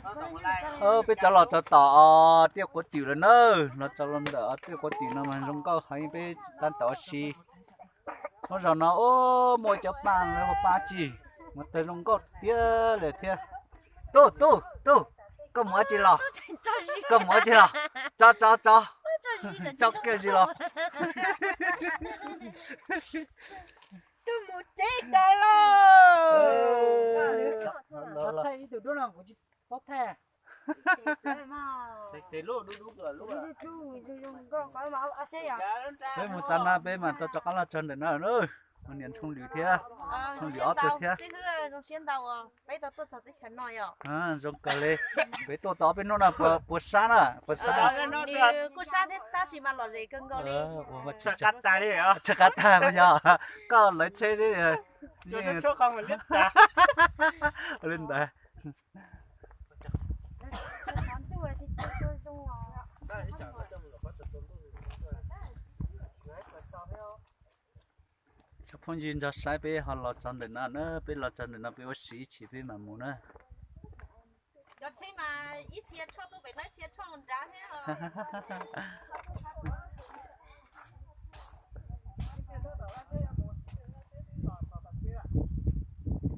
Peb tsav los tsav tom tiaj quav twm lawm na, los tsav los ntawm tiaj quav twm no mas zoo nkauj heev, peb tab tom ua si. Lub zos no muaj cov paj, lawv ua paj tsi, mus tawg zoo nkauj tiag li thiab. Tub, tub, tub, koj mus dab tsi los? Koj mus dab tsi los? Tso, tso, tso, tso kiag zis los. Twb mus tsev tas los. Peb mus tas no peb mam rov qab los txog ntawm no, mus niam Ntxhoo Lwm thiab, Ntxhoo Lwm ob tug thiab. Zoo kawg li. Peb tuaj tau ob peb hnub no puas sab na, puas sab? Tshav qab tag, yog koj lawv tsheb li ntawd. Cov phooj ywg nrog saib, peb ho los txog ntawm no na, peb los txog ntawm no peb ua si ib chim peb mam mus na.